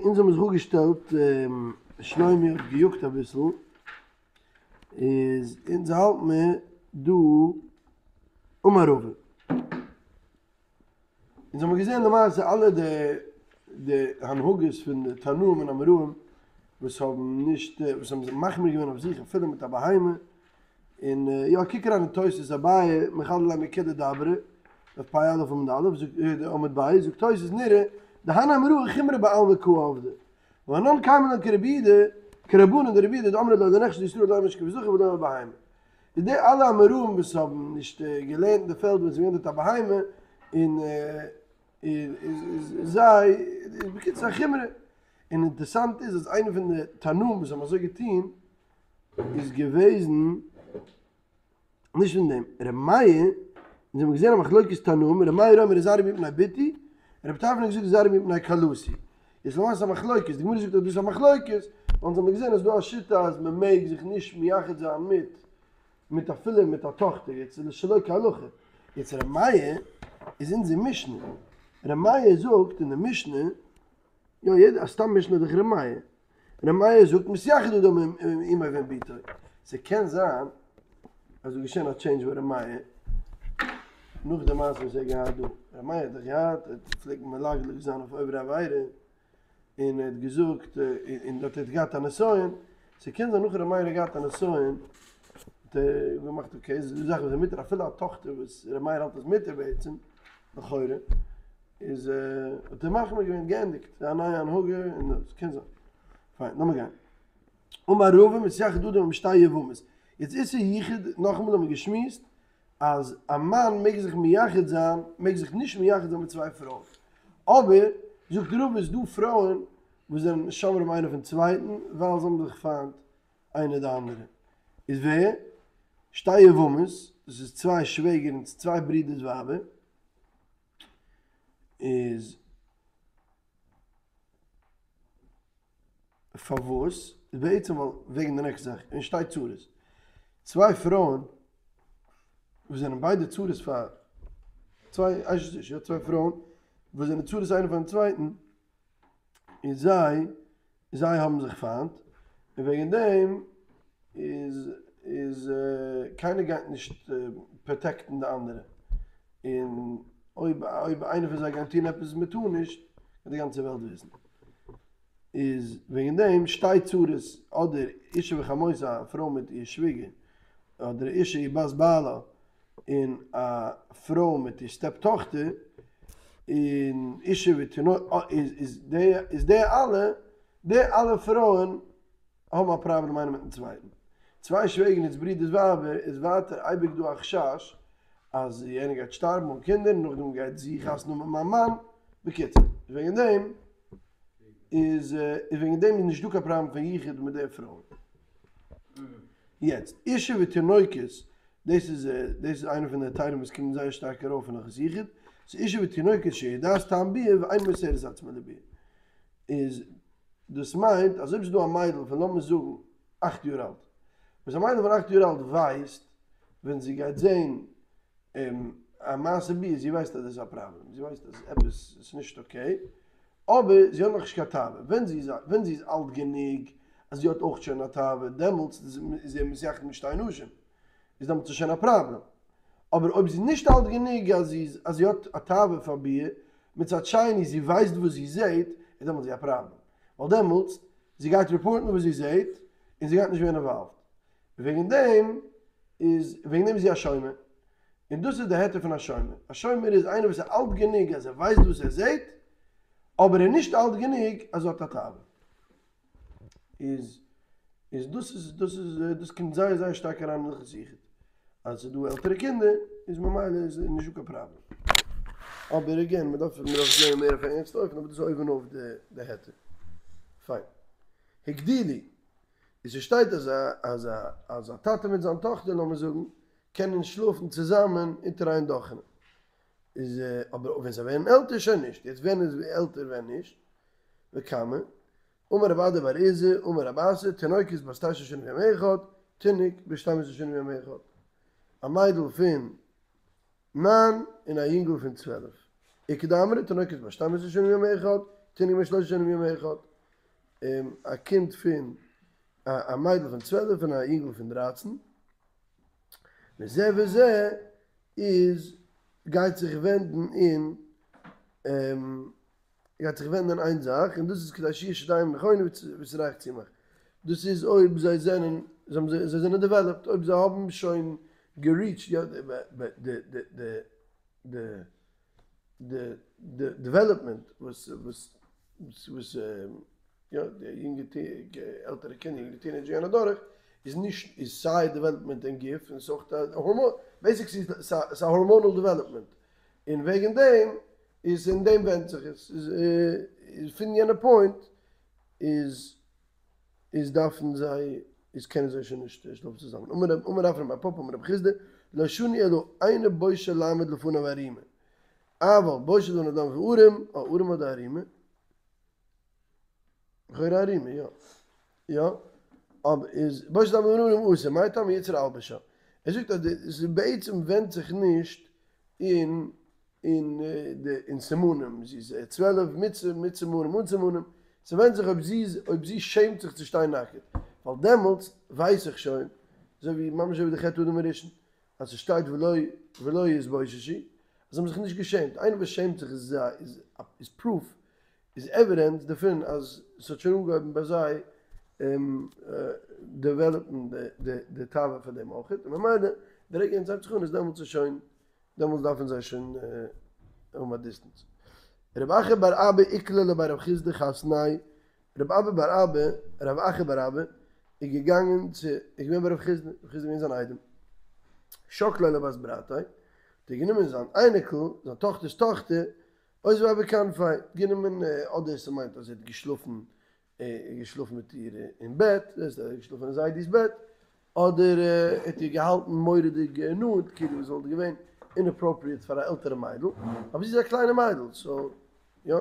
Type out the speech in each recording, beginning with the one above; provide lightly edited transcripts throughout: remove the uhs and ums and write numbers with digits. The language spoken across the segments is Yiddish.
אונז האבן זיך אפגעשטעלט, שלומי האט געיאגט אביסל, איז אונז האלט מיר דא אמר רבא. אונז האבן געזען למעשה אלע די די הנהגות פון די תנאים און אמוראים וואס האבן נישט וואס האבן זיך מחמיר געווען אויף זיך אפילו מיט א בהמה, און יא קוק אריין אין תוס' אביי מחדד ליה מכולה דברא, דף פ"א עמוד א', זאגט עמוד ב', זאגט תוס' נראה דהני אמוראי חומרא בעלמא קא עבדי, ואנן קיימא לן כרבי יהודה, כרבנן דרבי יהודה דאמרי לא נחשדו ישראל לא במשכב זכר ולא בבהמה. איז די אלע אמוראים וואס האבן נישט געלערנט אין די פעלד ווען ס'איז געווען דארט א בהמה, און איז זיי, איז בקיצור א חומרא. און אינטערסאנט איז אז איינער פון די תנאים וואס האבן אזוי געטון איז געוועזן נישט פון דעם ר' מאיר, אונז האבן געזען א מחלוקת תנאים, ר' מאיר אומר הזהרו מפני בתי, ר' טרפון האט געזאגט הזהרו מפני כלתי. איז למעשה א מחלוקת, די גמרא זאגט אז דאס איז א מחלוקת, ווייל אונז האבן געזען אז ס'דא א שיטה אז מען מעג זיך נישט מייחד זיין מיט מיט אפילו מיט א טאכטער, יעצט איז שלא כהלכה. יעצט ר' מאיר איז אונזער משנה, ר' מאיר זאגט אין די משנה, יא יעדע א סתם משנה איז דאך ר' מאיר, ר' מאיר זאגט מתייחד אדם עם אמו ועם בתו, ס'קען זיין אז ס'איז געשען א טשעינדזש ביי ר' מאיר נאך די מעשה וואס ער האט געהאט דא, ר' מאיר האט דאך געהאט ער פלעגט מלגלג זיין אויף עוברי עבירה און ער האט געזאגט און דארט האט ער געהאט א נסיון, ס'קען זיין נאך ר' מאיר האט געהאט א נסיון האט ער געמאכט אקעי ס'איז דא זאכן וואס איז מותר אפילו א טאכטער וואס ר' מאיר האלט אז מותר בעצם לכאורה. איז האט ער מחמיר געווען געענדיגט א נייע הנהגה און עס קען זיין. פיין לאמיר גיין. אמר רבא מתייחד אדם עם שתי יבמות. יעצט איסור יחוד נאכאמאל האבן מיר געשמועסט אז א מאן מעג זיך מייחד זיין מעג זיך נישט מייחד זיין מיט צוויי פרויען. אבער זאגט רבא איז דא פרויען וואס זענען שומרים איינער פון צווייטן ווייל זיי האבן זיך פיינט איינער די אנדערע. איז ווער? שתי יבמות, דאס איז צוויי שוועגערינס צוויי ברידערס ווייבער. איז פארוואס? איז בעצם ווייל וועגן די נעקסטע זאך, און שתי צרות. צוויי פרויען וואס זענען ביידע צרות פאר צוויי אשת איש, יא צוויי פרויען וואס זענען צרות איינער פארן צווייטן, און זיי זיי האבן זיך פיינט, און וועגן דעם איז איז קיינער גייט נישט פראטעקטן די אנדערע, און אויב אויב איינער פון זיי גייט טון עפעס וואס מען טאר נישט, גייט די גאנצע וועלט וויסן. איז וועגן דעם שתי צרות, אדער אישה וחמותה א פרוי מיט איר שוויגער, אדער אישה ובת בעלה, און א פרוי מיט איר סטעפ טאכטער, און אישה ותינוק, איז די איז די אלע די אלע פרויען האבן א פראבלעם איינער מיטן צווייטן. צוויי שוועגערינס ברידערס ווייבער איז ווייטער אייביג דא א חשש אז יענער גייט שטארבן אן קינדער און נאכדעם גייט זי חתונה האבן מיט מיין מאן, בקיצור וועגן דעם איז וועגן דעם איז נישטא קיין פראבלעם פון יחוד מיט די פרויען. יעצט אישה ותינוקת דאס איז דאס איז איינע פון די היתרים וואס קומען זייער שטארק ארויף אין הלכות יחוד, ס'איז אישה ותינוקת שיודעת טעם ביאה ואין מוסרת עצמה לביאה. איז דאס מיינט אז אויב ס'איז דא א מיידל פון לאמיר זאגן אכט יאר אלט, וואס א מיידל פון אכט יאר אלט ווייסט ווען זי גייט זען א מעשה ביאה, זי ווייסט אז דאס איז א פראבלעם, זי ווייסט אז עפעס איז נישט אקעי, אבער זי האט נאכנישט קיין תאווה, ווען זי איז ווען זי איז אלט גענוג אז זי האט אויך שוין א תאווה, דעמאלטס איז זי מתייחד מיט שתי נשים, איז דעמאלטס איז שוין א פראבלעם. אבער אויב זי איז נישט אלט גענוג אז זי איז אז זי האט א תאווה פאר ביאה, מצד שני זי ווייסט וואס זי זעהט, איז דעמאלטס זי א פראבלעם. ווייל דעמאלטס זי גייט רעפארטן וואס זי זעהט, און זי גייט נישט ווערן אינוואלווד. וועגן דעם איז וועגן דעם איז זי א שומר. און דאס איז די היתר פון א שומר. א שומר איז איינער וואס איז אלט גענוג אז ער ווייסט וואס ער זעהט, אבער ער איז נישט אלט גענוג אז ער האט א תאווה. איז איז דאס איז דאס איז דאס קומט זייער זייער שטארק אריין אין הלכות יחוד. אז ס'איז דא עלטערע קינדער איז ממילא איז נישטא קיין פראבלעם. אבער עגעין מ'דארף מ'דארף עס נעמען מער אויף א ערנסטע אופן אבער דאס איז אויבן אויף די די היתר. פיין. הגדילו. איז ס'שטייט אז א אז א אז א טאטע מיט זיין טאכטער לאמיר זאגן קענען שלאפן צוזאמען אונטער איין דאכענע. איז אבער ווען זיי ווערן עלטער שוין נישט. יעצט ווען איז עלטער ווען נישט? וכמה? אמר רב אדא בר איזי אמר רב אסי תינוקת בת תשע שנים ויום אחד, תינוק בן שתים עשרה שנים ויום אחד. א מיידל פון ניין און א יונגל פון צוועלף. איכא דאמרי תינוקת בת שתים עשרה שנים ויום אחד, תינוק בן שלש שנים ויום אחד, א קינד פון א מיידל פון צוועלף און א יונגל פון דרייצן, וזה וזה איז גייט זיך ווענדן אין גייט זיך ווענדן אין איין זאך און דאס איז כדי שיהיו שדיהם נכונו ושרח צמח, דאס איז אויב זיי זענען זיי זענען דעוועלאפט אויב זיי האבן שוין געריטשט יא די די די די די די דעוועלאפמענט וואס וואס וואס יא די יונגע עלטערע קינדער יונגע טינעידזשער גייען אדורך איז נישט איז סיי דעוועלאפמענט אין גוף און ס'איז אויך א הארמאן בעיסיקלי ס'איז א הארמאנעל דעוועלאפמענט און וועגן דעם איז אין דעם ווענדט זיך עס איז פון יענע פוינט איז איז דארפן זיי איז קענען זיי שוין נישט שלאפן צוזאמען אמר אמר רפרא בר פפא אמר רב חסדא לא שנו אלא אינו בושה לעמוד לפניו ערומה אבל בושה לעמוד לפניו ערום אה ערום אדער ערומה? לכאורה ערומה יא יא אבער איז בושה לעמוד לפניו ערום אסור מאי טעמא יצרא אלבשה ער זאגט אז די בעצם ווענדט זיך נישט אין אין די אין סימנים, זי איז 12 מיט מיט סימנים אן סימנים, ס'ווענדט זיך אויב זי איז אויב זי שעמט זיך צו שטיין נאקעט, ווייל דעמאלטס ווייס איך שוין, אזוי ווי ממש אזוי ווי די חטא אדם הראשון, אז ס'שטייט ולא ולא יתבוששו, אז זיי האבן זיך נישט געשעמט, איינער וואס שעמט זיך איז איז איז פרוף, איז עווידענס דערפון אז ס'האט שוין אנגעהויבן ביי זיי דעוועלאפן די די תאווה פאר דעם אויכעט, און ממילא די רגע ווען ס'הייבט זיך אן איז דעמאלטס איז שוין דעמאלטס דארפן זיי שוין האבן א דיסטענס. רב אחא בר אבא איקלע לבי רב חסדא חתניה, רב אבא בר אבא, רב אחא בר אבא, איז געגאנגען צו, איז געווען ביי רב חסדא, רב חסדא איז געווען זיין איידעם. שקליה לבת ברתיה, האט ער גענומען זיין אייניקל, זיין טאכטער'ס טאכטער, אותביה בכנפיה, גענומען, אדער ס'מיינט אז ער האט געשלאפן ער איז געשלאפן מיט איר אין בעט, דאס הייסט ער איז געשלאפן אין זיידי'ס בעט, אדער ער האט איר געהאלטן מורא'דיג נאנט, כאילו עס וואלט געווען אינאפראפריעט פאר א עלטערע מיידל, אבער זי איז א קליינע מיידל, סאו יא,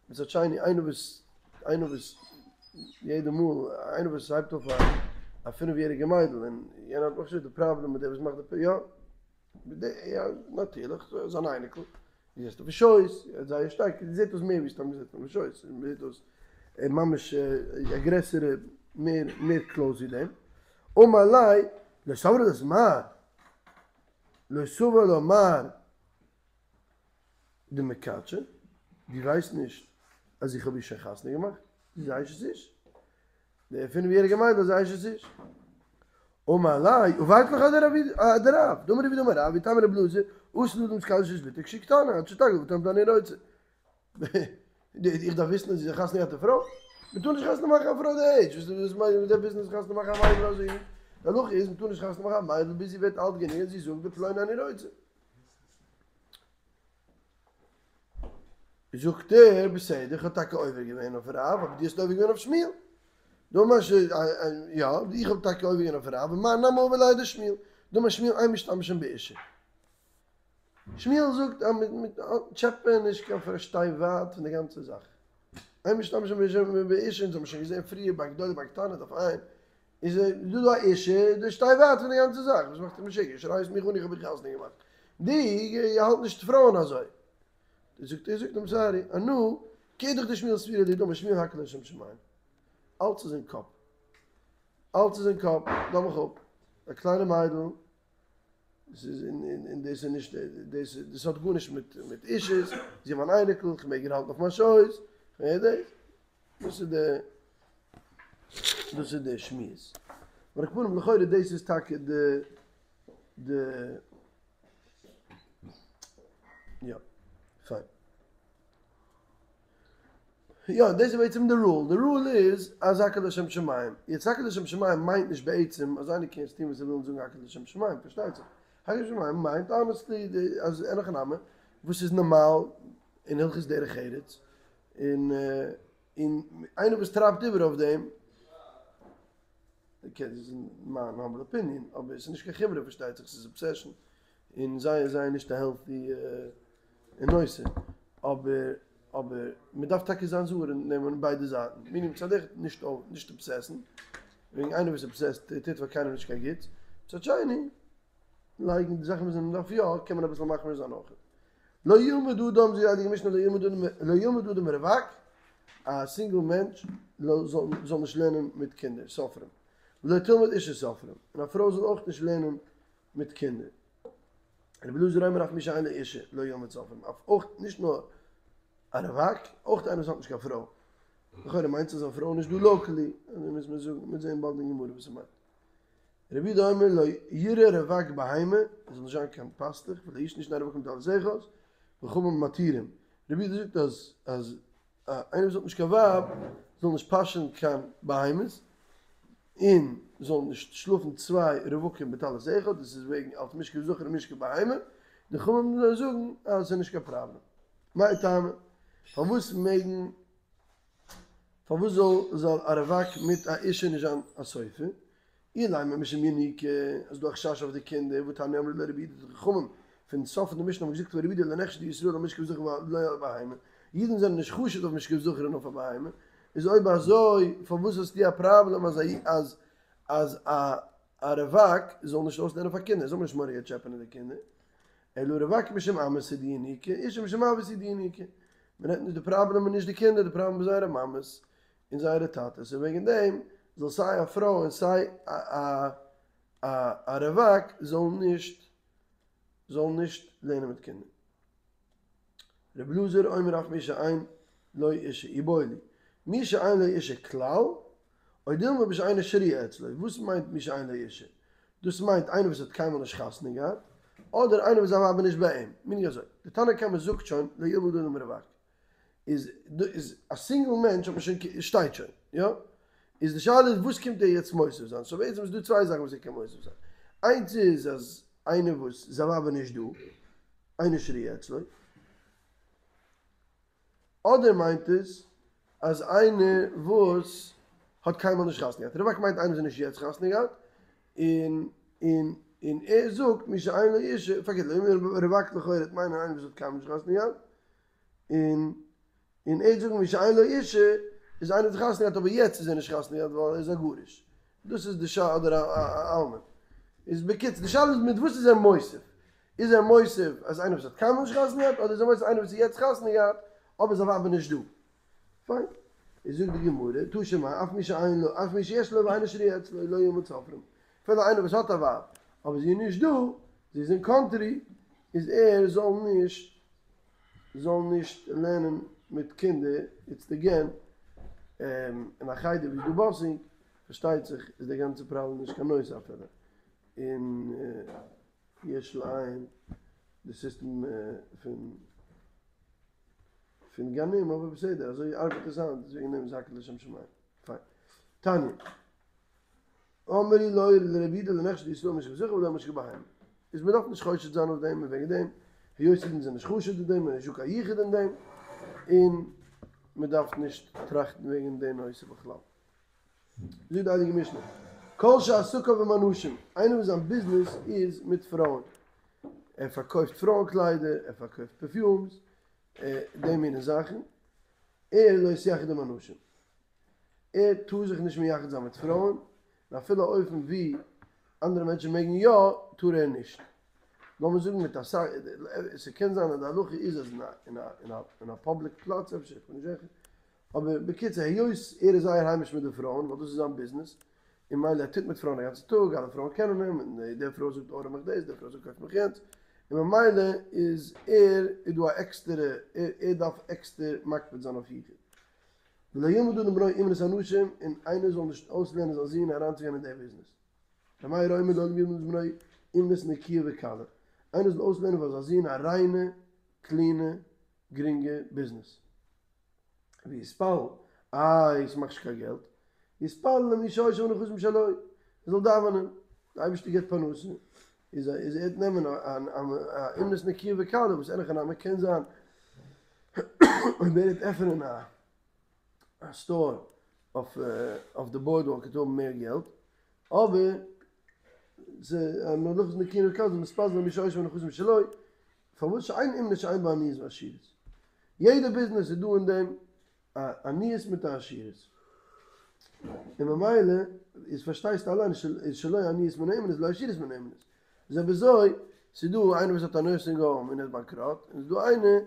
מצד שני איינער וואס, איינער וואס יעדע מאל, איינער וואס הייבט אויף א פינף יעריגע מיידל און יענער האט נאך די פראבלעם מיט דער וואס מאכט די, יא, יא, נאטירליך, זיין אייניקל. זי זעצט אויפן שויס, ער האט זייער שטארק, זעט אויס מער ווי סתם געזעצט אויפן שויס, זעט אויס ממש א גרעסערע מער מער קלאוז ווי דעם, אמר ליה, לא סבר לה מר, לא סבר לה מר דמקדשא, דו ווייסט נישט אז איך האב איר שוין חתונה געמאכט, זי איז א אשת איש. די פינף יעריגע מיידל איז א אשת איש. אמר ליה, עברת לך אדרב, דאמר רב יהודה אמר רב, ואיתימא רבי אלעזר, אסור לאדם להתקדש את בתו כשהיא קטנה, עד שתגדיל ותאמר אני רוצה. איך דארף וויסן אז זי איז א חתונה געהאטע פרוי? מען טאר נישט חתונה מאכן א פרוי די עידזש, וואס מיינט מען דארף וויסן אז חתונה מאכן א מיידל אזוי? די הלכה איז מען טאר נישט חתונה מאכן א מיידל ביז זי ווערט אלט גענוג אז זי זאגט בפלוני אני רוצה. זאגט ער, בסדר, איך האב טאקע עובר געווען אויף רב, אבער דו האסט עובר געווען אויף שמואל. דאמר ש, יא, איך האב טאקע עובר געווען אויף רב, ומר נמי עבר עליה דשמואל. דאמר שמואל אין משתמשים באשה. שמואל זאגט אז מיט מיט טשעפען נישט קיין פארשטיי ווייט פון די גאנצע זאך. אין משתמשים באשה, אונז האבן שוין געזען פריער ביי גדולה ביי קטנה דף ע', איז דא דא א אישה, דו שטיי ווייט פון די גאנצע זאך, וואס מאכסטו משוגע, שרייסט מיך אן איך האב איר חתונה געמאכט, דו האלט נישט פרויען אזוי, זאגט ער זאגט אים סארי, אנא, כאידך דשמואל סבירא לי דאמר שמואל הכל לשם שמים, אלץ איז אין קאפ, אלץ איז אין קאפ, לאז מיך אפ, א קליינע מיידל, דאס איז און דאס איז נישט דאס דאס האט גארנישט מיט מיט אישות, זי איז מיין אייניקל, איך מעג איר האלטן אויף מיין שויס, דאס דאס איז די דאס איז די שמועס. אבער על כל פנים לכאורה דאס איז טאקע די די יא, פיין. יא, דאס איז בעצם די רול. די רול איז אז הכל לשם שמים. יעצט הכל לשם שמים מיינט נישט בעצם אז איינער קען יעצט טון וואס ער וויל און זאגן הכל לשם שמים, פארשטייט זיך. הכל לשם שמים מיינט אנעסטלי אז אין הכי נמי וואס איז נארמאל אין הלכות דרך ארץ, און און איינער וואס טרייבט איבער אויף דעם, אקעי דאס איז מיין האמבל אפיניען, אבער עס איז נישט קיין חומרא פארשטייט זיך, עס איז אבסעשאן, און זייער זייער נישט א העלטי נושא, אבער אבער מען דארף טאקע זיין זהיר און נעמען ביידע זייטן, מיינינג מצד אחד נישט נישט אבסעסן, וועגן איינער וואס אבסעסט טוט פאר קיינעם נישט קיין גוטס, מצד שני לייגן די זאכן וואס מען דארף יא קען מען אביסל מחמיר זיין אויך. לא ילמד אדם זאגט די הייליגע משנה לא ילמד אדם לא ילמד אדם רווק. א סינגל מענטש זאל נישט לערנען מיט קינדער, סופרים, ולא תלמד אשה סופרים, און א פרוי זאל אויך נישט לערנען מיט קינדער. רבי אלעזר אומר אף מי שאין לו אישה לא ילמד סופרים, אויך נישט נאר א רווק, אויך איינער וואס האט נישט קיין פרוי. לכאורה מיינט עס אז זיין פרוי איז נישט דא לאקעלי, אזוי מוז מען זאגן, מ'וועט זען באלד אין גמרא וואס עס מיינט. רבי יהודה אומר לא ירעה רווק בהמה, ער זאל נישט זיין קיין פאסטוך, ולא יישן שני רווקים בטלית אחת, וחכמים מתירים. רבי יהודה זאגט אז אז איינער וואס האט נישט קיין ווייב זאל נישט פאשען קיין בהמות, און זאל נישט שלאפן צוויי רווקים בטלית אחד, דאס איז וועגן אלס משכב זכר און משכב בהמה, די חכמים זאגן אז עס איז נישט קיין פראבלעם. מאי טעמא? פארוואס מעגן פארוואס זאל זאל א רווק מיט א אישה נישט זיין א סופר? אילימא משום יניקה, אז ס'דא א חשש אויף די קינדער, והתניא אמרו לו לרבי יהודה די חכמים פון סוף פון די משנה האבן געזאגט פאר רבי יהודה לא נחשדו ישראל על משכב זכר ולא על בהמה, אידן זענען נישט חשוד אויף משכב זכר און אויף א בהמה, איז אויב אזוי פארוואס האסטו א פראבלעם אז אז אז א א רווק זאל נישט אויסלערנען פאר קינדער, זאל מען נישט מורא געהאט טשעפענען די קינדער, אלא רווק משום אמהות הוא דיניקה, אישה משום אבות הוא דיניקה. מען רעדט נישט די פראבלעם איז נישט די קינדער די פראבלעם איז זייערע מאמעס און זייערע טאטעס און וועגן דעם זאל סיי א פרוי און סיי א א א רווק זאלן נישט זאלן נישט לערנען מיט קינדער. רבי אלעזר אומר אף מי שאין לו אישה איבעיא להו מי שאין לו אישה כלל או דילמא בשאינה שרויה אצלו, וואס מיינט מי שאין לו אישה? דאס מיינט איינער וואס האט קיינמאל נישט חתונה געהאט, אדער איינער וואס זיין ווייב איז נישט ביי אים, מיינט אזוי, די תנא קמא זאגט שוין לא ילמד אדם רווק, איז איז א סינגל מענטש האט מען שוין שטייט שוין, יא? איז די שאלה איז וואס קומט ער יעצט מוסיף זיין, סאו בעצם איז דא צוויי זאכן וואס ער קען מוסיף זיין, איינס איז אז איינער וואס זיין ווייב איז נישט דא, אינה שרויה אצלו, אדער מיינט עס אז איינער וואס האט קיינמאל נישט חתונה געהאט, רווק מיינט איינער וואס האט נישט יעצט חתונה געהאט, און און און ער זאגט מי שאין לו אישה, פארקערט רווק לכאורה וועט מיינען איינער וואס האט קיינמאל נישט חתונה געהאט, און און ער זאגט מי שאין לו אישה איז איינער וואס האט חתונה געהאט אבער יעצט איז ער נישט חתונה געהאט ווייל ער איז א גרוש, דאס איז די שאלה אדער א אלמן, איז בקיצור די שאלה איז מיט וואס איז ער מוסיף, איז ער מוסיף אז איינער וואס האט קיינמאל נישט חתונה געהאט אדער איז ער מוסיף איינער וואס איז יעצט חתונה געהאט אבער זיין ווייב איז נישט דא? פיין. איז זאגט די גמרא, תא שמע, אף מי שאין לו, אף מי שיש לו ואינה שרויה אצלו לא ילמד סופרים. אפילו איינער וואס האט א ווייב אבער זי איז נישט דא, זי איז אין קאנטרי, איז ער זאל נישט זאל נישט לערנען מיט קינדער, איצט אגעין, אין א חדר ווי ס'איז דא באסינג, פארשטייט זיך איז די גאנצע פראבלעם נישט קיין נושא אפילו. און. יש לעיין די סיסטעם פון פון גנים אבער בסדר אזוי ארבעט עס היינט דעסוועגן נעם עס הכל לשם שמים פיין תניא אמרו לו לרבי יהודה לא נחשדו ישראל משכב זכר ולא משכב בהמה איז מען דארף נישט חושד זיין אויף דעם און וועגן דעם היות אידן זענען נישט חשוד אין דעם און נישטא קיין יחוד אין דעם און מען דארף נישט טראכטן וועגן די נושא בכלל. זאגט די הייליגע משנה, כל שעסקיו עם הנשים, איינער וואס זיין ביזנעס איז מיט פרויען, ער פארקויפט פרויען קליידער, ער פארקויפט פערפיומס, די מיני זאכן, ער לא יתייחד עם הנשים, ער טאר זיך נישט מייחד זיין מיט פרויען, און אפילו אויפן ווי אנדערע מענטשן מעגן יא, טאר ער נישט. לאמיר זאגן מיט אסאך, ס'קען זיין אז די הלכה איז אז אין א פאבליק פלאץ אפשר, כ'בין נישט זיכער, אבער בקיצור היות ער איז זייער היימיש מיט די פרויען ווייל דאס איז זיין ביזנעס און מילא ער טוט מיט פרויען א גאנצע טאג אלע פרויען קענען אים און די פרוי זאגט ארדער מיך דאס די פרוי זאגט קויף מיך יענץ און ממילא איז ער איז דא א עקסטערע ער דארף עקסטער מקפיד זיין אויף יחוד. ולא ילמד אדם בנו אומנות הנשים און איינער זאל נישט אויסלערנען זיין זון אריינצוגיין אין די ביזנעס. ר' מאיר אומר לעולם ילמד בנו אומנות נקיה וקלה איינער זאל אויסלערנען פאר זיין זון א ריינע קלינע גרינגע ביזנעס. ויתפלל, איי ס'מאכט נישט קיין געלט, יתפלל למי שעושר ונכסים שלו, ער זאל דאווענען, די אייבערשטער געבט פרנסה, איז איז ער וועט נעמען א אומנות נקיה וקלה וואס אין הכי נמי קען זיין אויב ער וועט עפענען א א סטאר אויף אויף די באורדוואלק וועט ער האבן מער געלט, אבער מלאכות נקיה וקלה איז מתפלל למי שעושר ונכסים שלו, פארוואס שאין אומנות שאין בה עניות ועשירות? יעדע ביזנעס איז דא אין דעם א עניות מיט א עשירות. און ממילא איז פארשטייסטו אליין איז שלא עניות מן האומנות ולא עשירות מן האומנות. איז אויב אזוי, ס'איז דא איינער וואס האט א נורסינג האום און איז באנקראט, און ס'איז דא איינער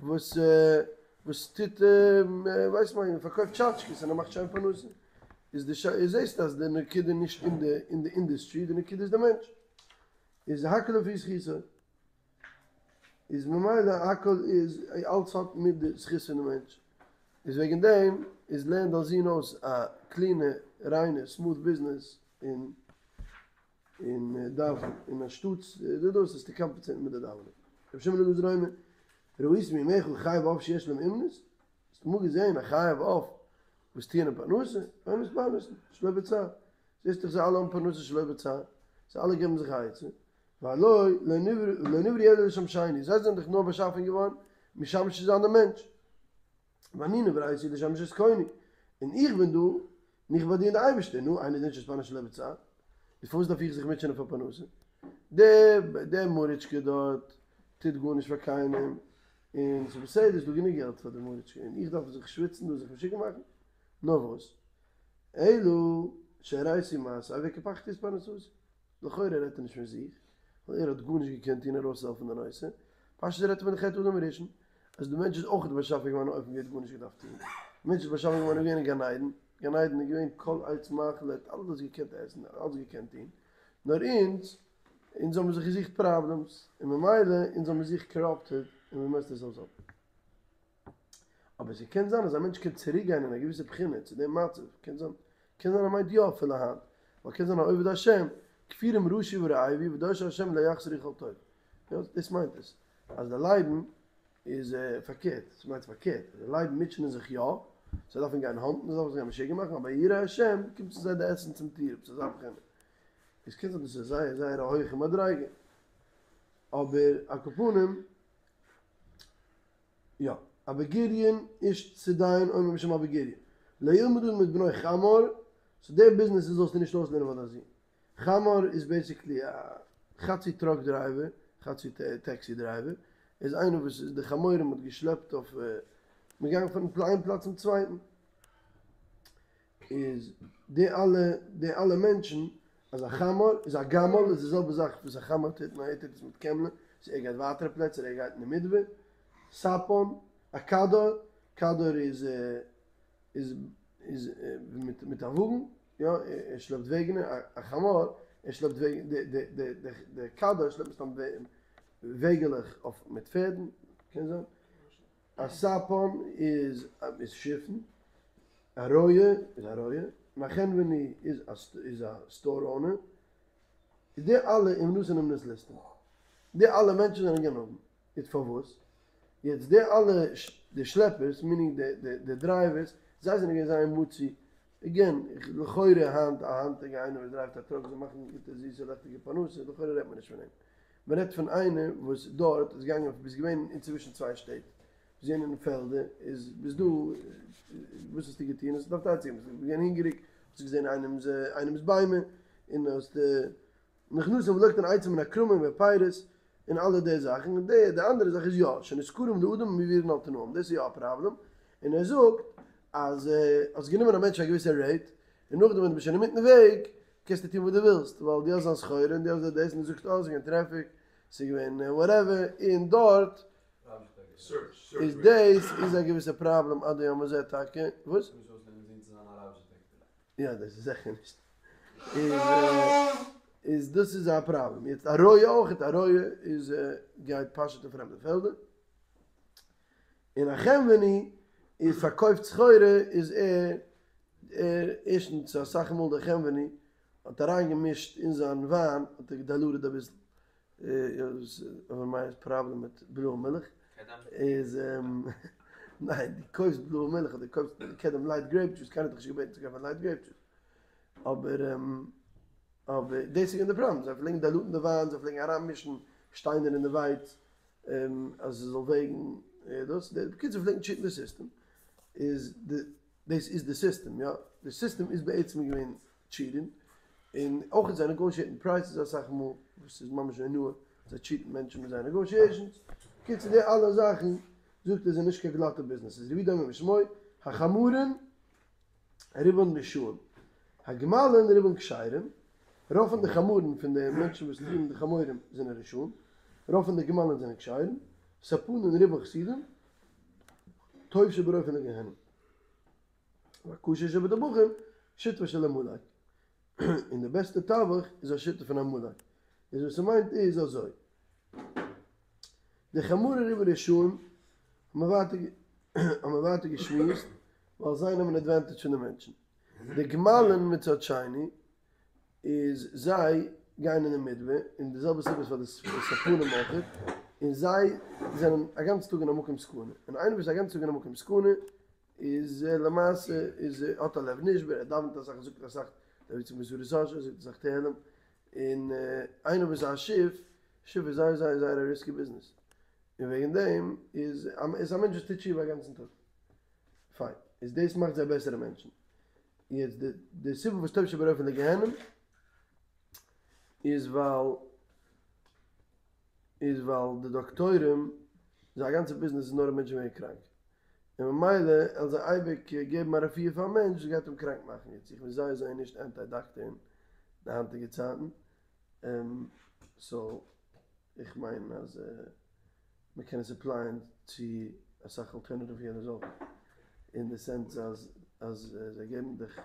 וואס. וואס טוט ווייס מיין פארקויפט טשאטשקעס און ער מאכט שיין פרנסה, איז די איז זעסטו אז די נקודה איז נישט אין די אין די אינדעסטרי, די נקודה איז די מענטש, איז הכל לפי זכותו, איז ממילא הכל איז אלץ האט מיט די זכות פון די מענטש, איז וועגן דעם איז לערן דיין זון אויס א קלינע ריינע סמוט ביזנעס און און דאווען, און אנשטאטס די דאס איז צו קאמפענסעיטן מיט די דאווענען. רבי שמעון בן אלעזר אומר, ראית מימיך חיה ועוף שיש להם אומנות? האסט אמאל געזען א חיה ועוף וואס טוען אין פרנסה? אין מתפרנסין, שלא בצער. זעסט דאך זיי אלע האבן פרנסה שלא בצער, זיי אלע געבן זיך א עצה. והלא לא נבראו אלא לשמשני, זיי זענען דאך נאר באשאפן געווארן משמש צו זיין דעם מענטש. ואני נבראתי לשמש את קוני, און איך בין דא און איך באדין די אייבערשטער, נו, אינו דין שאתפרנס שלא בצער, איז פארוואס דארף איך זיך מוטשענען פאר פרנסה? דער דער מוריטשקע דארט טוט גארנישט פאר קיינעם, און ס'איז בסדר, ס'איז דא גענוג געלט פאר די מוריטשקע, און איך דארף זיך שוויצן דא זיך משוגע מאכן? נאר וואס? אלא שהראיתי מעשי וקיפחתי את פרנסתי. לכאורה רעדט ער נישט פון זיך, ווייל ער האט גארנישט געקענט טון ארויסהעלפן די נושא, פשטות רעדט ער פון די חטא אדם הראשון, אז די מענטש איז אויך באשאפן געווארן אויף אן אופן ווי ער האט גארנישט געדארפט טון, די מענטש איז באשאפן געווארן געווען אין גן עדן, גן עדן איז געווען כל עץ מאכל ער האט אלעס געקענט עסן, ער האט אלעס געקענט טון, נאר אונז, אונז האבן זיך געזוכט פראבלעמס, און ממילא אונז האבן זיך קאראפטעד און ווי מעסד ארסעלווס אפ. אבער ס'קען זיין אז א מענטש קען צוריק גיין אין א געוויסע בחינה צו דעם מצב, קען זיין, קען זיין ער מיינט יא אפילו היינט, ווייל קען זיין א עובד השם, כפירים רשו ורעבו ודורשי השם לא יחסרו כל טוב, יא דאס מיינט עס, אז די לייבן איז פארקערט, ס'מיינט פארקערט, אז די לייבן מוטשענען זיך יא, זיי דארפן גיין האנטן, זיי דארפן זיך גיין משוגע מאכן, אבער יראי השם קומט צו זיי די עסן צום טיר, עפעס אזא בחינה, איז קען זיין דאס איז זייער זייער א הויכע מדריגה, אבער על כל פנים. יא, אבא גוריון איש צידון אומר בשם אבא גוריון, לא ילמד אדם את בנו חמר, סאו די ביזנעס זאלסטו נישט אויסלערנען פאר דיין זון. חמר איז בעיסיקלי א חצי טראק דרייווער, חצי טעקסי דרייווער, איז איינער וואס איז די חמורים האט געשלעפט אויף, מ'איז געגאנגען פון איין פלאץ צום צווייטן. איז די אלע די אלע מענטשן אז א חמר איז א גמל איז די זעלבע זאך וואס א חמר טוט נאר ער טוט עס מיט קעמלען סאו ער גייט ווייטערע פלעצער ער גייט אין די מדבר ספן א קדר קדר איז איז איז מיט מיט א וואגן יא ער שלעפט וועגענער א חמור ער שלעפט וועגן די די די די די קדר שלעפט מסתם וועגעלעך אויף מיט פערדן קען זיין. א ספן איז איז שיפן, א רועה איז א רועה, און א חנווני איז א איז א סטאר אונער, איז די אלע אומנותן אומנות ליסטים, די אלע מענטשן זענען גנבים, יעצט פארוואס? יעצט די אלע די שלעפערס, מינינג די די די דרייווערס, זיי זענען געווען זייער מצוי, עגעין, לכאורה היינט א היינטיגע איינער וואס דרייווט א טראק זאל מאכן גוטע זיסע לעכטיגע פרנסה, לכאורה רעדט מען נישט פון אים. מען רעדט פון איינער וואס דארט איז געגאנגען ביסט געווען אינצווישן צוויי שטעט, ביסט געווען אין פעלדער, איז ביסט דא, וואס האסטו געטון? האסט געדארפט עצה געבן, ביסט געווען הונגעריג, האסט געזען איינעמס איינעמס ביימער, און האסט נכנסים ולוקטין עצים מן הכרמים ופירות, און אלע די זאכן, און די די אנדערע זאך איז יא, שנשכרים לאדם ומעבירין על תנאים, דאס איז יא א פראבלעם, און ער זאגט אז האסט גענומען א מענטש פאר א געוויסע רעיט, און נאכדעם ווען דו ביסט שוין אינמיטן וועג, קענסטו טון וואס דו ווילסט, ווייל דו האסט זיין סחורה און דו האסט דאס, און דו זאגסט אה, ס'איז געווען טרעפיק, ס'איז געווען וואטעווער, און דארט איז דאס איז א געוויסע פראבלעם עד היום הזה טאקע, וואס? יא דאס איז זיכער נישט, איז איז דאס איז א פראבלעם, יעצט א רועה אויכעט, א רועה איז גייט פאשעט אין פרעמדע פעלדער, און א חנווני איז פארקויפט סחורה איז ער ער ערשטנס אסאך מאל דער חנווני האט אריין געמישט אין זיין וויין האט ער געדיילוטעד אביסל אבער מיין פראבלעם מיט בלויע מילך איז ניין דו קויפסט בלויע מילך אדער קויפסט קדם לייט גרעיפ דזשוס קיינער האט דיך נישט געבעטן צו קויפן לייט גרעיפ דזשוס אבער אבער דאס איז געווען די פראבלעם זיי פלעגן דיילוטן די וויין זיי פלעגן אריינמישן שטיינער אין די ווייץ אז עס זאל וועגן דאס, בקיצור פלעגן טשיטן די סיסטעם, איז די דאס איז די סיסטעם יא, די סיסטעם איז בעצם געווען טשיטינג, און אויך זיי נעגאושיעטן פרייסעס אסאך מאל, וואס איז ממש אונאה, זיי טשיטן מענטשן מיט זייער נעגאושיעישאנס, בקיצור די אלע זאכן זאגט ער זענען נישט קיין גלאטע ביזנעס, איז רבי יהודה אומר בשמו, החמרין רובן רשעים, הגמלין רובן כשרים, רוב פון די חמרים פון די מענטשן וואס פירן די חמורים זענען רשעים, רוב פון די גמלים זענען כשרים, ספנין רובן חסידים. טוב שברופאים לגיהנום. והכשר שבטבחים שותפו של עמלק. און די בעסטע טבח איז א שותף פון עמלק. איז וואס ס'מיינט איז אזוי. די חמורי ריבי רשעים האבן מיר ווייטער געשמועסט ווייל זיי נעמען עדווענטעדזש פון די מענטשן. די גמלים מצד שני איז זיי גייען אין די מדבר און די זעלבע סיבה איז פאר די ספנים אויכעט און זיי זענען א גאנצן טאג אין א מקום סכנה און איינער וואס איז א גאנצן טאג אין א מקום סכנה איז למעשה איז ער האט א לב נשבר ער דאווענט אסאך ער זאגט אסאך ר' יצחק בן שרה סאשע זאגט אסאך תהלים און איינער וואס איז א שיף שיף איז זייער זייער זייער א ריסקי ביזנעס און וועגן דעם איז איז א מענטש וואס טוט תשובה א גאנצן טאג פיין איז דאס מאכט זיי בעסערע מענטשן יעצט די די סיבה וואס טוב שברופאים לגיהנום איז ווייל איז ווייל די דאקטוירים זייער גאנצע ביזנעס איז נאר אז מענטשן ווערן קראנק און ממילא וועלן זיי אייביג געבן א רפואה פאר א מענטש וואס גייט אים קראנק מאכן יעצט איך בין זייער זייער נישט ענטי דאקטער אין די היינטיגע צייטן סאו איך מיין אז מען קען עס עפלייען צו אסאך אלטערנעטיוו הילערס אויך, אין די סענס אז אז זיי געבן דיך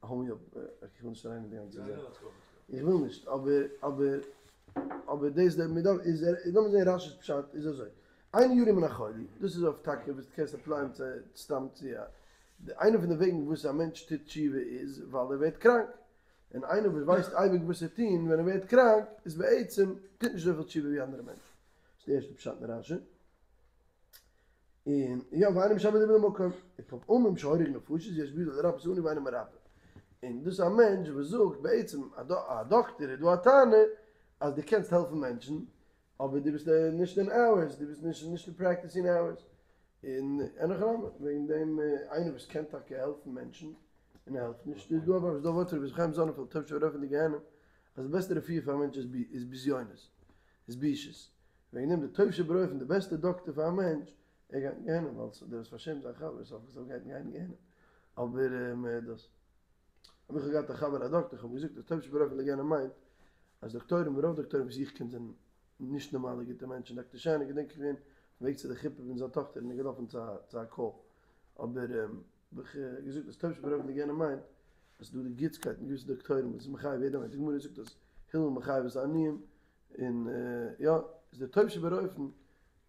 האמיאו, איך וויל נישט אריין אין די גאנצע זאך, איך וויל נישט, אבער אבער אבער דאס די מען דארף איז לאמיר זעהן רש"י'ס פשט איז אזוי, אינו ירא מן החולי, דאס איז אויף טאקע וואס דו קענסט עפלייען צו סתם צו א, איינע פון די וועגן וואס א מענטש טוט תשובה איז ווייל ער ווערט קראנק, און איינער וואס ווייסט אייביג וואס צו טון ווען ער ווערט קראנק איז בעצם טוט נישט אזויפיל תשובה ווי אנדערע מענטשן. דאס איז די ערשטע פשט אין רש"י. און יא ואינו משעבד לבו למקום, ופעמים שהורג נפשות יש בידו לרפאות העני ואינו מרפא. און דאס איז א מענטש וואס זאגט בעצם א דאקטער איז דא א טענה אז דו קענסט העלפן מענטשן אבער דו ביסט נישט אין אווערס, דו ביסט נישט נישט אין פרעקטיסינג אווערס, און אין הכי נמי, וועגן דעם איינער וואס קען טאקע העלפן מענטשן און ער העלפט נישט, איז דא א איז דא א ווארט פון רבי חיים זאנענפעלד טוב שברופאים לגיהנום, אז די בעסטע רפואה פאר א מענטש איז בזיונות, איז בושות, וועגן דעם די טוב שברופאים די בעסטע דאקטער פאר א מענטש, ער גייט אין גיהנום ווייל דער וואס פארשעמט זיין חבר סוף כל סוף גייט אין גיהנום, אבער דאס. אבער איך האב געהאט א חבר א דאקטער, איך האב אים געזאגט אז טוב שברופאים לגיהנום מיינט אז דאקטוירים, רוב דאקטוירים וואס איך קען זענען נישט נארמאלע גוטע מענטשן, דאקטער שיינער געדענק איך געווען אויפן וועג צו די חופה פון זיין טאכטער און איז געלאפן צו א קאל, אבער האב איך געזאגט אז טוב שברופאים לגיהנום מיינט אז ס'דא די גוטסקייט אין געוויסע דאקטוירים וואס איז מחייב יעדער מענטש, די גמרא זאגט אז הלל מחייב את העניים, און יא, איז די טוב שברופאים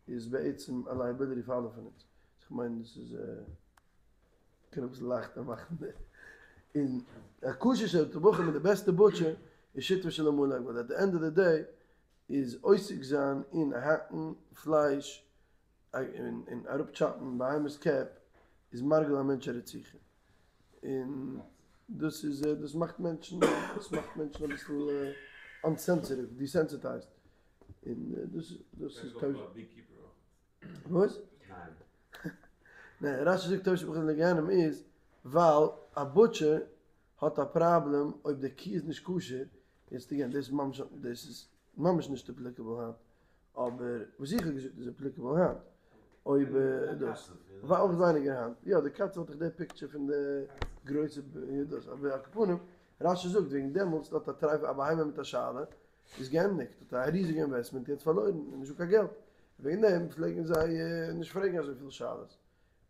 איז בעצם א לייעביליטי פאר אלע פון אונז, איך מיין דאס איז. קען אביסל לייכטער מאכן די און הכשר שבטבחים מיט די בעסטע בוטשער איז שותפו של עמלק ווייל עט די ענד אוו די דעי איז עוסק זיין אין האקן פלייש און אראפ טשאפן בהמות קעפ איז מרגיל א מענטש א רציחה און דאס איז דאס מאכט מענטשן דאס מאכט מענטשן אביסל אנסענסיטיוו דיסענסיטייזד און דאס דאס איז וואס? ניין, רש"י זאגט טוב שברופאים לגיהנום איז ווייל א בוטשער האט א פראבלעם אויב די קי איז נישט כשר, יעצט אגעין דאס איז ממש דאס איז ממש נישט אפליקעבל היינט, אבער וואס איך האב געזאגט איז אפליקעבל היינט, אויב דאס, אויך ווייניגער היינט, יא די קצב האט דאך די פיקטשער פון די גרויסע דאס, אבער על כל פנים רש"י זאגט וועגן דעמאלטס האט א טרייף א בהמה מיט א שאלה איז געענדיגט, האט א ריזיגע אינוועסטמענט יעצט פארלוירן און נישטא קיין געלט, וועגן דעם פלעגן זיי נישט פרעגן אזויפיל שאלות,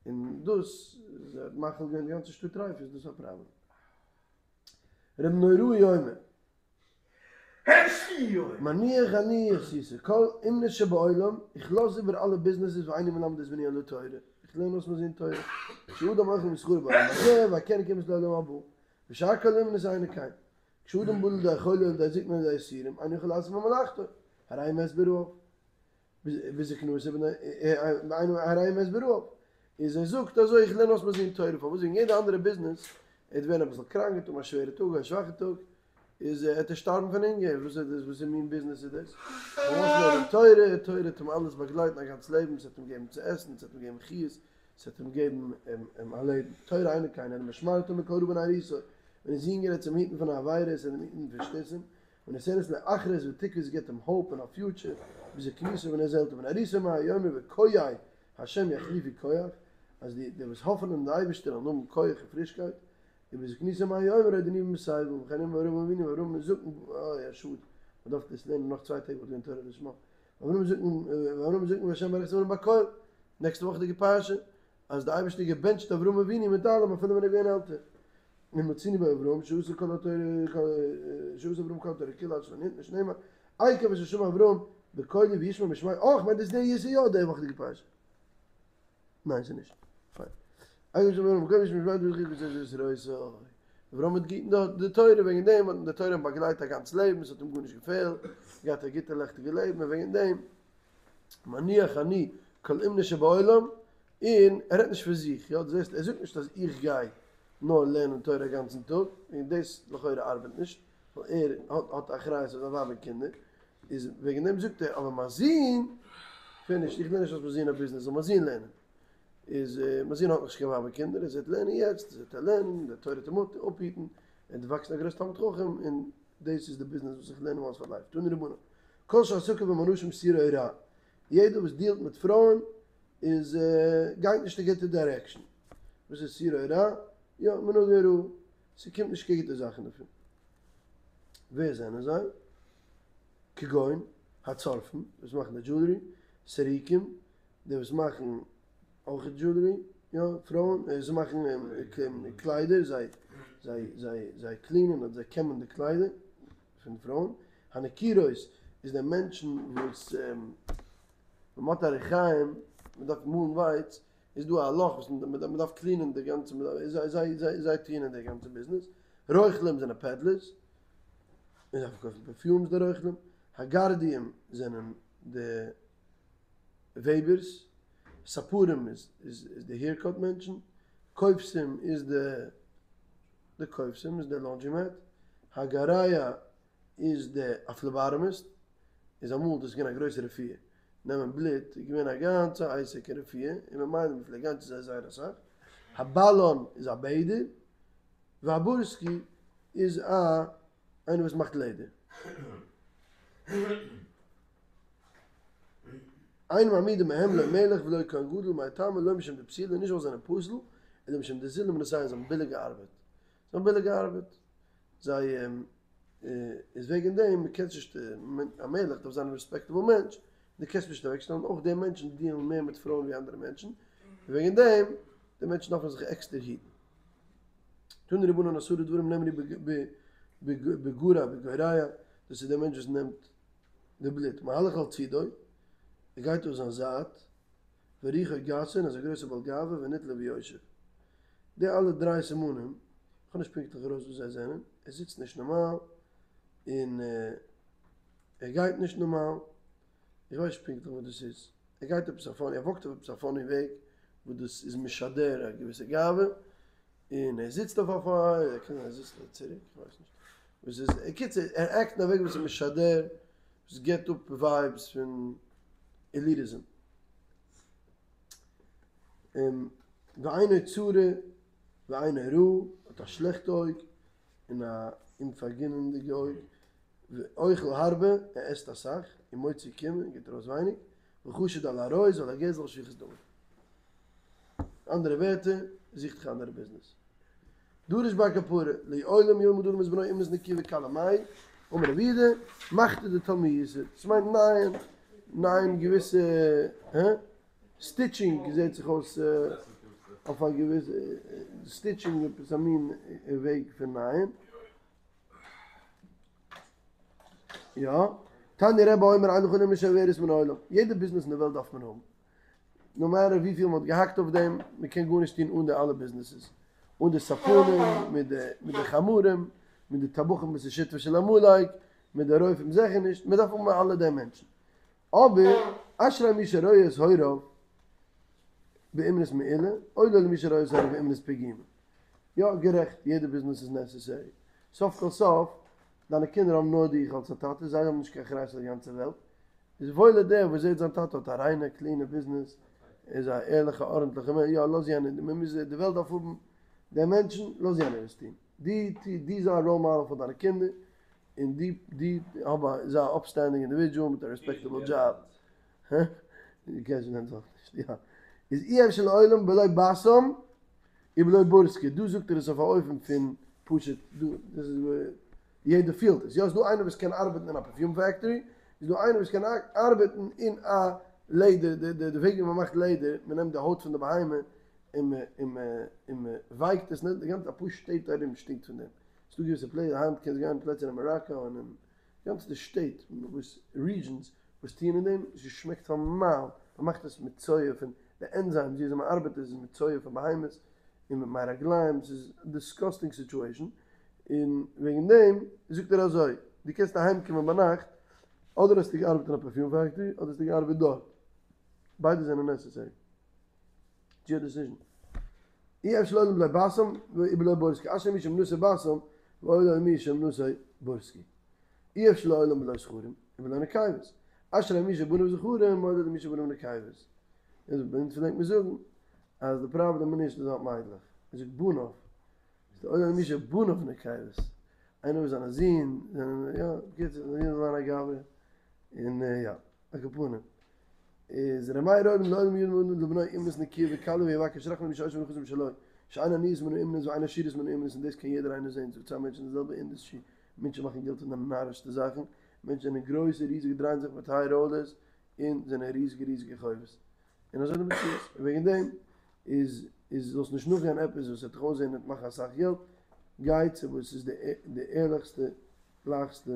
און דאס איז האט מאכיל געווען די גאנצע שטאט טרייף איז דאס א פראבלעם. ר' נהוראי אומר, מניח אני עשיתי כל אומנות שבעולם, איך לאז איבער אלע ביזנעסעס ואיני מלמד את בני אלא תורה, איך לערן אויס מיין זון תורה, שאדם אוכל משכרו בעולם הזה והקרן קיימת לעולם הבא, ושאר כל אומנות אינו כן. כשאדם בא לידי חולי או לידי זקנה או לידי יסורים, אינו יכול לעשות מלאכתו, הרי מת ברעב. בזקנותו הרי מת ברעב. איז ער זאגט אזוי איך לערן אויס מיין זון תורה פארוואס וועגן יעדע אנדערע ביזנעס ער וועט ווערן אביסל קראנק ער וועט האבן א שווערע טאג א שוואכע טאג איז ער וועט ער שטארבן פון הונגער וואס איז דאס וואסער מין ביזנעס איז דאס? פארוואס לערנען תורה? תורה וועט אים אלעס באגלייטן א גאנץ לעבן ס'וועט אים געבן צו עסן ס'וועט אים געבן חיות ס'וועט אים געבן א לעבן. תורה אינו כן אלא משמרתו מכל רע בנערותו, ווען ער איז יונגער וועט עס אים היטן פון עבירות און אים היטן פון שטותים, ונותנת לו אחרית ותקוה עס געבט אים האופ און א פיוטשער, בזקנותו ווען ער איז עלטער ובנערותו מה הוא אומר וקויי השם יחליפו כח, אז די די וואס האפן אין די אייבערשטער וועלן האבן כח און פרישקייט, ובזקנותו מה הוא אומר עוד אני במשיבה, וכן אמר אברהם אבינו ואברהם הזקן, אוי א שאד, מען דארף דאס לערנען נאך צוויי טעג וואלט געווען תורה לשמה, ואברהם הזקן ואברהם הזקן והשם ברך את אברהם בכל. נעקסטע וואכעדיגע פרשה, אז די אייבערשטער געבענטשט אברהם אבינו מיט אלעם אפילו ווען ער איז געווען עלטער. און מצינו באברהם שעשה כל התורה שעשה אברהם כל התורה כולה עד שלא ניתנה שנאמר עקב אשר שמע אברהם בקולי וישמע משמע אה כ'מיין דאס איז יא די וואכעדיגע פרשה. ניין ס'איז נישט. פיין. עקב אשר שמע אברהם בקולי וישמע משמע אברהם האט געהיטן די תורה וועגן דעם האט די תורה אים באגלייט א גאנץ לעבן ס'האט אים גארנישט געפעלט געהאט א גוטע לעכטיגע לעבן און וועגן דעם מניח אני כל אומנות שבעולם און ער רעדט נישט פון זיך, יא דו זעסט ער זאגט נישט אז איך גיי נאר לערנען תורה אגאנצן טאג, און דאס לכאורה ארבעט נישט, ווייל ער האט האט אחריות אויף זיין ווייב און קינדער, איז וועגן דעם זאגט ער אבער מיין זון, פינישט, איך לערן נישט אויס מיין זון א ביזנעס, זאל מיין זון לערנען, איז מיין זון האט נאכנישט קיין ווייב און קינדער, איז ער וועט לערנען יעצט, וועט ער לערנען, די תורה וועט אים אפהיטן, ער וועט וואקסן א גרויס תלמיד חכם, און דאס איז די ביזנעס וואס איך לערן אים אויס פאר לייף, תנו רבנן, כל שעסקיו עם הנשים סירו רע, יעדער וואס דיעלט מיט פרויען איז גייט נישט אין גוטע דירעקשאן. וואס איז סירו רע? יא, מנהגי רע. ס'קומט נישט קיין גוטע זאכן דערפון. ווער זענען זיי? כגון, הצורפים, וואס מאכן די דזשולערי, סריקים, די וואס מאכן אויך דזשולערי, יא, פרויען, זיי מאכן קליידער, זיי זיי זיי זיי קלינען אדער זיי קעמען די קליידער פון פרויען. הנקירות איז די מענטשן וואס. ווען מ'האט א ריחיים, מ'דארף מאלן ווייץ, איז דא א לאך וואס מ'דארף קלינען די גאנצע, זיי זיי טוען אין די גאנצע ביזנעס, רוכלים זענען פעדלערס, און זיי פארקויפן פערפיומס די רוכלים, הגרדיים זענען די וועבערס, ספרים איז איז די העירקאט מענטשן, כובסים איז די די כובסים איז די לאנדרי מעט, הגרע איז די א פלעבאטאמיסט, איז אמאל דאס געווען א גרויסע רפואה, נעמען בלוט איז געווען א גאנצע עסק אין רפואה, און ממילא מען פלעגט גיין צו זיי זייער אסאך, הבלן איז א בעדער, והבורסקי איז א איינער וואס מאכט לעדער. אין מעמידין בהם לא מלך ולא כהן גדול מאי טעמא לא משום דפסילי נישט ווייל זיי זענען פסול, אלא משום דזילי אומנותייהו זיי האבן ביליגע ארבעט, זיי האבן ביליגע ארבעט, זיי איז וועגן דעם מען קען נישט א מלך דארף זיין א רעספעקטעבל מענטש דו קענסט נישט אוועק שטעלן אויך די מענטשן דיעלן מער מיט פרויען ווי אנדערע מענטשן און וועגן דעם די מענטשן דארפן זיך עקסטער היטן. תנו רבנן עשרה דברים נאמרו בגרע בגורע דאס איז דער מענטש וואס נעמט די בלוט מהלך על צידו ער גייט אויף זיין זייט ורוחו גסה און איז א גרויסע בעל גאווה ונתלה ויושב די אלע דריי סימנים כ'האב נישט פונקטליך ארויס וואס זיי זענען, ער זיצט נישט נארמאל, און ער גייט נישט נארמאל, איך ווייס נישט פונקטליך וואס דאס איז, ער גייט עפעס א פאני, ער וואקט אויף עפעס א פאני וועג, וואס דאס איז משדר א געוויסע גאווה, און ער זיצט אויף א פאני, קען זיין ער זיצט אזוי צוריק, איך ווייס נישט, וואס איז, בקיצור, ער עקט אין א וועג וואס איז משדר, וואס גיבט אפ ווייבס פון עליטיזם. ועינו צרה. ועינו רעה, האט א שלעכט אויג, און א אומפארגינענדיגע אויג, ואוכל הרבה, ער עסט אסאך, ומוציא קמעא, און גיבט ארויס ווייניג, וחשוד על העריות ועל הגזל ושפיכות דמים. אנדערע ווערטער, זוך דיך א אנדערע ביזנעס. דרש בר קפרא, לעולם ילמד אדם את בנו אומנות נקיבה קלה מהו, אמר רב יהודה, מחטא דתלמיותא, דאס מיינט נייען, נייען געוויסע, הא? סטיטשינג זעט זיך אויס אויף א געוויסע, סטיטשינג איז עפעס א מין וועג פון נייען. יא. תניא רבי אומר אין לך אלא אומנות שעוברת מן העולם. יעדע ביזנעס אין די וועלט דארף מען האבן. נאו מעטער וויפיל מען האט געהאקט אויף דעם, מען קען גארנישט טון אן די אלע ביזנעסעס. אן די ספנים, מיט די מיט די חמרים, מיט די טבחים וואס איז שותפו של עמלק, מיט די רופאים זיכער נישט, מען דארף האבן אלע די מענטשן. אבער אשרי מי שרואה את הוריו באומנות מעולה, אוי לו למי שרואה את הוריו באומנות פגומה. יא, גערעכט, יעדע ביזנעס איז נעסעסערי. סוף כל סוף, דיינע קינדער האבן נאר דיך אלס א טאטע, זיי האבן נישט קיין אחריות אויף די גאנצע וועלט. איז וואויל איז דער וואס זעט זיין טאטע האט א ריינע קלינע ביזנעס, ער איז א ערליכע ארנטליכע מענטש, יא לאז יענער, מען מוז, די וועלט דארף האבן די מענטשן, לאז יענער עס טון. דו טו, דו זיי א ראול מאדעל פאר דיינע קינדער, און דו דו האב א זיי א אפסטענדינג אינדיווידזשועל מיט א רעספעקטעבל דזשאב. הא? דו קענסט שוין אויך נישט, יא. איז אי אפשר לעולם בלא בסם ובלא בורסקי, דא זאגט ער עס אויף א אופן פון פשוט דא, דאס איז ווי יעדער פילט עס, יא ס'איז דא איינער וואס קען ארבעטן אין א פערפיום פעקטארי, איז דא איינער וואס קען ארבעטן אין א לעדער, די די וועג ווי מען מאכט לעדער, מען נעמט די הויט פון די בהמה און מען און מען און מען ווייקט עס, די גאנצע אפאר שטעט ארום שטינקט פון דעם, ס'דא געוויסע פלעצער, היינט קענסט גיין פלעצער אין מאראקא און אין גאנצע שטעט וואס רידזשענס וואס טוען אין דעם, ס'שמעקט פאר מייל, מען מאכט עס מיט צואה פון די ענזיימס ווי אזוי מען ארבעט עס איז מיט צואה פון בהמות און מיט מי רגליים, ס'איז א דיסגאסטינג סיטועשאן, און וועגן דעם זאגט ער אזוי, דו קענסט אהיים קומען ביינאכט, אדער האסטו געארבעט אין א פערפיום פעקטארי אדער האסטו געארבעט דארט, ביידע זענען נעסעסערי. איטס יור דעסיזשן. אי אפשר לעולם בלא בסם ובלא בורסקי, אשרי מי שאומנותו בסם ואוי לו למי שאומנותו בורסקי. אי אפשר לעולם בלא זכרים ובלא נקבות, אשרי מי שבניו זכרים ואוי לו למי שבניו נקבות. איז ביי אונז פלעגט מען זאגן אז די פראבלעם איז נישט אז ער האט מיידלעך, ער זאגט בניו, איז די אוי לו למי שבניו נקבות, איינער וואס זיינע זין זענען יא, בקיצור זיין זון זאל זיין א גברא, און יא, על כל פנים. איז ר' מאיר אומר לעולם ידון אדם לבנו אומנות נקיה וקלה ויבקש רחמים ממי שעושר ונכסים משלו, שאין עניות מן האומנות ואין עשירות מן האומנות און דאס קען יעדער איינער זען, ס'דא צוויי מענטשן אין די זעלבע אינדעסטרי, מענטשן מאכן געלט פון די נארישסטע זאכן, מענטשן זענען גרויסע ריזיגע דרייען זיך מיט היי ראלערס און זענען ריזיגע ריזיגע חובות. און אזוי די מציאות. און וועגן דעם איז איז זאלסט נישט נאכגיין עפעס וואס וועט דיך אויסזען וועט מאכן אסאך געלט, גיי צו וואס איז די די ערליכסטע גלייכסטע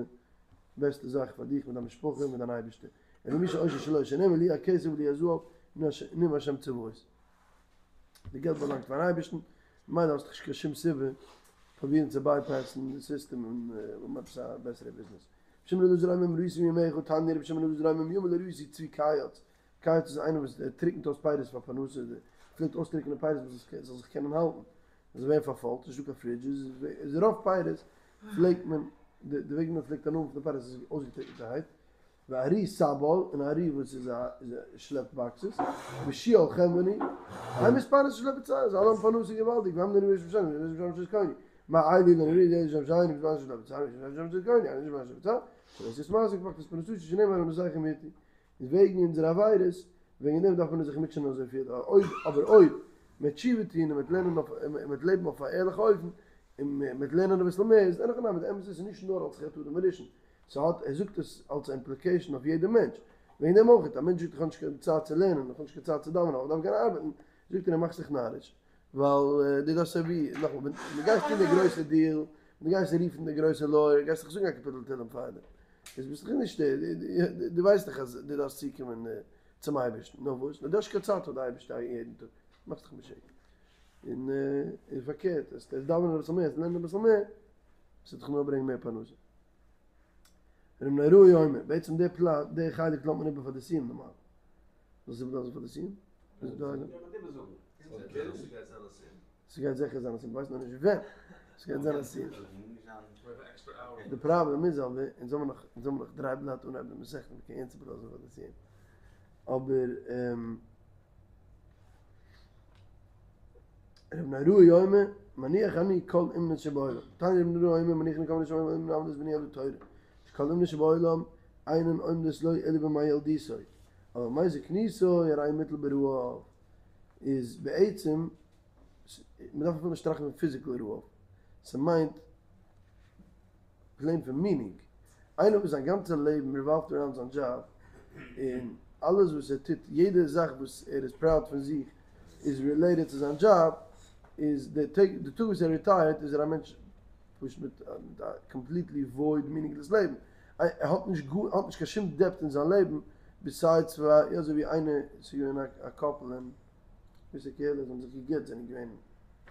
בעסטע זאך פאר דיך מיט דיין משפחה און מיט דיין אייבערשטער. אלא מי שהעושר שלו שנאמר לי הכסף ולי הזהב נאום השם צבאות. די געלט באלאנגט פארן אייבערשטן, ממילא האסטו נישט קיין שום סיבה פרובירן צו בייפעסן די סיסטעם און האבן עפעס א בעסערע ביזנעס. רבי שמעון אלעזר אומר אם ראיתי בימיך תניא רבי שמעון אלעזר אומר מימי לא ראיתי צבי קייץ, קייץ איז איינער וואס טריקנט אויס פירות פאר פרנסה, ער פלעגט אויסטריקענען פירות וואס זאל זיך קענען האלטן, זאל ווערן פארפוילט, נישטא קיין פרידזש, איז רוב פירות פלעגט מען, די וועג מען פלעגט הנאה האבן פון די פירות איז אויסגעטריקענטערהייט, וארי סבל, און א ארי וואס איז א שלעפט באקסעס, ושועל חנווני, הם מתפרנסין שלא בצער, זיי אלע האבן פרנסה געוואלדיג, והם לא ראו שם שם של קוני, מה אלו לא ראו שם שם מתפרנסין שלא בצער, שם שם של קוני, אני שם של בצער, שלא עשית מעשה געמאכט איז פרנסתו שנאמר עונותיכם אתי, איז וועגן אונזערע עבירות, וועגן דעם דארף מען זיך מוטשענען אזויפיל, אויב אבער אויב מ'וועט תשובה טון און מ'וועט לערנען אויף און מ'וועט לעבן אויף א ערליכע אופן, און מ'וועט לערנען אביסל מער, איז אין הכי נמי, די אמת איז ס'איז נישט נאר אלס חטא אדם הראשון, ס'האט, ער זאגט עס אלס א אימפליקעישן אויף יעדע מענטש, וועגן דעם אויך, א מענטש זאגט איך האב נישט קיין צייט צו לערנען, איך האב נישט קיין צייט צו דאווענען, איך דארף גיין ארבעטן, זאגט ער אים מאך זיך נאריש, ווייל דו דארפסט סייווי, נאכאמאל, ווען דו גייסט טון די גרויסע דיעל, ווען דו גייסט רופן די גרויסע לויער, גייסט דאך זאגן א קאפיטל תהלים פארדעם, איז ביסט דאך נישט, דו ווייסט דאך אז דו דארפסט צוקומען צום אייבערשטן, נאר וואס, נאר דו האסט נישט קיין צייט פאר די אייבערשטער יעדן טאג, מאכסט דיך משוגע, און פארקערט, וועסט דאווענען אביסל מער, וועסט לערנען אביסל מער, עס וועט דיך נאר ברענגען מער פרנסה. ר' נהוראי אומר, בעצם די פלאץ, די חלק לאזט מען איבער פאר די סיום נארמאל. זאלסט איבער לאזן פאר די סיום? ס'גייט זיכער זיין א סיום, כ'ווייס נאר נישט ווען. ס'גייט זיין א סיום. די פראבלעם איז אבער, אונז האבן נאך, אונז האבן נאך דריי בלאט אנהייב די מסכת, מ'קען יענץ איבערלאזן פאר די סיום. אבער ר' נהוראי אומר, מניח אני כל אומנות שבעולם. תניא ר' נהוראי אומר, מניח אני כל אומנות שבעולם, ואין מלמד את בני אלא תורה. שכל אומנות שבעולם אינן עומדות לו אלא בימי ילדותו. אבל בימי זקנותו הרי מוטל ברעב. איז בעצם, מ'דארף אפילו נישט טראכטן פון פיזיקל רעב. ס'מיינט פלעין פון מינינג. איינער וואס זיין גאנצע לעבן ריוואלווט אראונד זיין דזשאב, און אלעס וואס ער טוט, יעדע זאך וואס ער איז פראוד פון זיך איז רילעיטעד צו זיין דזשאב, איז די טאג די טאג וואס ער ריטייערט איז ער א מענטש פשוט מיט א קאמפליטלי וואויד מינינגלעס לעבן. ער האט נישט גאר האט נישט קיין שום דעפט אין זיין לעבן ביסיידס פאר יא אזוי ווי איינער ס'איז געווען א קאפל אין געוויסע קהילות האבן זיך גע'גט זענען געווען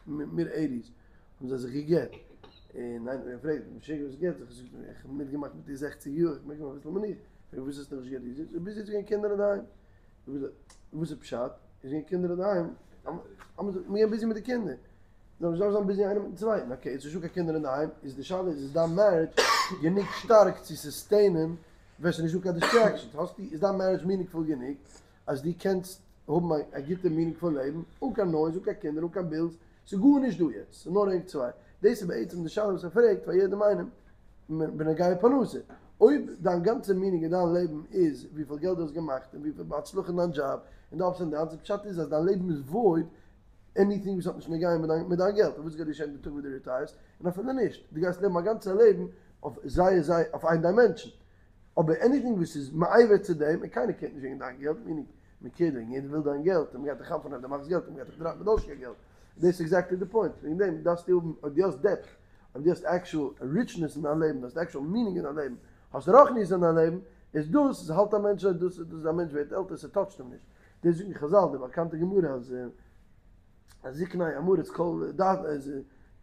מיד עיטיס האבן זיי זיך גע'גט און איינער האט מיר געפרעגט משוגע וואס גט זיך זאגט ער איך האב מיטגעמאכט מיט איר זעכציג יאר איך מעג האבן אביסל מנוחה פרעג וואס האסטו נישט גע'גט זי זאגט ביז יעצט געווען קינדער אינדערהיים וואס איז פשט איז געווען קינדער אינדערהיים מיר געווען ביזי מיט די קינדער זאל נישט דארפן זיין ביזי איינער מיטן צווייטן אקעי איז נישטא קיין קינדער אינדערהיים איז די שאלה איז איז דיין מערידזש גענוג שטארק צו סוסטעינען ווען ס'איז נישטא קיין דיסטרעקשאנס האסטו איז דיין מערידזש מינינגפול גענוג אז דו קענסט האבן א גוטע מינינגפול לעבן, אן קיין נויז, אן קיין קינדער, אן קיין בילס, ס'איז גארנישט דא יעצט, ס'איז נאר ענק צוויי. דאס איז בעצם די שאלה וואס ער פרעגט פאר יעדעם איינעם בנוגע פרנסה. אויב דיין גאנצע מינינג אין דיין לעבן איז וויפיל געלט דו האסט געמאכט און וויפיל הצלחה אין דיין דזשאב און די אפס ענד דאונס, די פשט איז אז דיין לעבן איז וואויד עניטינג וואס האט נישט נוגע מיט דיין געלט, און וואס גייט געשען די טאג וואס דו ריטייערסט, און אפילו נישט, דו גייסט לעבן א גאנצע לעבן אויף זייער זייער אויף איין דיימענשאן. אבער עניטינג וואס איז מעבר צו דעם, און קיינער קערט נישט וועגן דיין געלט, מיענינג, מען קערט וועגן יעדער וויל דיין געלט, און מען גייט דיך כאפן אויב דו מאכסט געלט, און מען גייט דיך דראפן אויב דו האסט נישט קיין געלט, דאס איז עקזעקטלי די פוינט, וועגן דעם דארפסטו האבן, אויב דו האסט דעפט, אויב דו האסט עקשועל ריטשנעס אין דיין לעבן, דו האסט עקשועל מינינג אין דיין לעבן, האסט רוחניות אין דיין לעבן, איז דאס האלט א מענטש, דאס איז א מענטש ווערט עלטער, ס'טאטשט אים נישט. דאס זאגן חזל, די באקאנטע גמרא אז זקני עם הארץ כל דעת איז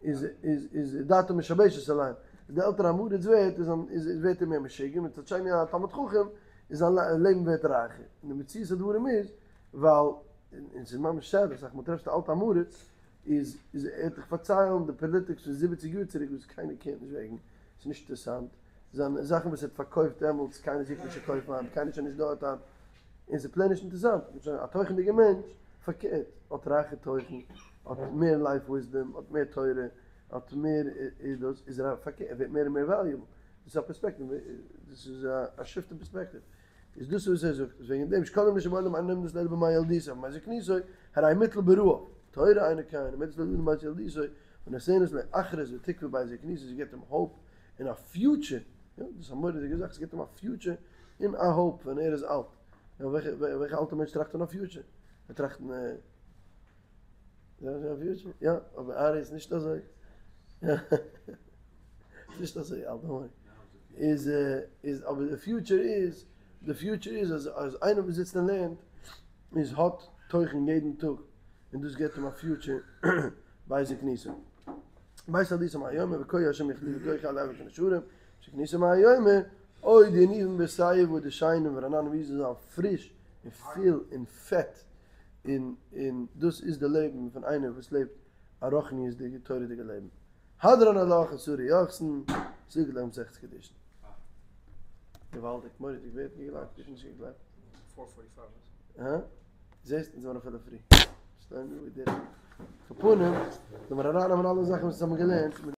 איז איז איז דעתו משבשת עליהם, די עלטער עם הארץ ווערט איז איז ווערט ער מער משוגע, מצד שני א תלמיד חכם איז זיין לעבן ווערט רייכער, און די מציאות הדברים איז ווייל און ס'איז ממש סעד אסאך מאל טרעפסטו א אלטע עם הארץ איז איז ער וועט דיך פארציילן די פאליטיקס פון זיבעציג יאר צוריק וואס קיינער קערט נישט וועגן, ס'איז נישט אינטערעסאנט, זיינע זאכן וואס ער האט פארקויפט דעמאלטס קיינער זוכט נישט צו קויפן היינט, קיינער איז שוין נישט דארט היינט, און ס'איז פלעין נישט אינטערעסאנט, א תוכנ'דיגער מענטש, פארקערט, האט רייכע תוכן, האט מער לייף וויסדאם, האט מער תורה, האט מער איז דאס, איז ער פארקערט, ער ווערט מער און מער וועליובעל, דאס איז א פערספעקטיוו, דאס איז א שיפט אין פערספעקטיוו, איז דאס וואס ער זאגט, איז וועגן דעם שכל אומנות שבעולם אינה עומדת אלא בימי ילדותו, ובימי זקנותו, הרי מוטל ברעב, תורה אינה כן, עומדת לאדם בעת ילדותו, ונותנת לו אחרית ותקוה בעת זקנותו, זי געבט אים האופ און א פיוטשער, יא, דאס איז א מורא'דיגע זאך, עס געבט אים א פיוטשער און א האופ ווען ער איז אלט. יא, וועלכע וועלכע אלטע מענטש טראכט פון א פיוטשער? ער טראכט יא, א פיוטשער, יא, אבער ארי איז נישט אזוי. נישט אזוי אלט, דאנט ווארי. איז איז אבער די פיוטשער איז, די פיוטשער איז אז אז איינער וואס זיצט און לערנט איז האט תוכן יעדן טאג, און דאס געבט אים א פיוטשער בעת זקנותו. בעת ילדותו מה הוא אומר בקול השם יחליפו כוחי אל אבר כנשרים זקנותו מה הוא אומר עוד ינובון בשיבה ודשנים ורעננים ווי זיי זאלן פריש און פיל און פעט און און דאס איז די לעבן פון איינער וואס לעבט א רוחניות'דיגע תורה'דיגע לעבן הדרן עלך שערי יוחסין ס'איז געלערנט מסכת קידושין. געוואלדיג מורא'דיג ווער האט געגלייבט איך האב נישט געגלייבט. הא? זעסט אונז זעמער אפילו פרי. שטיין דא מיט דיר. על כל פנים, זאל מען ארייננעמען אלע זאכן וואס אונז האבן געלערנט.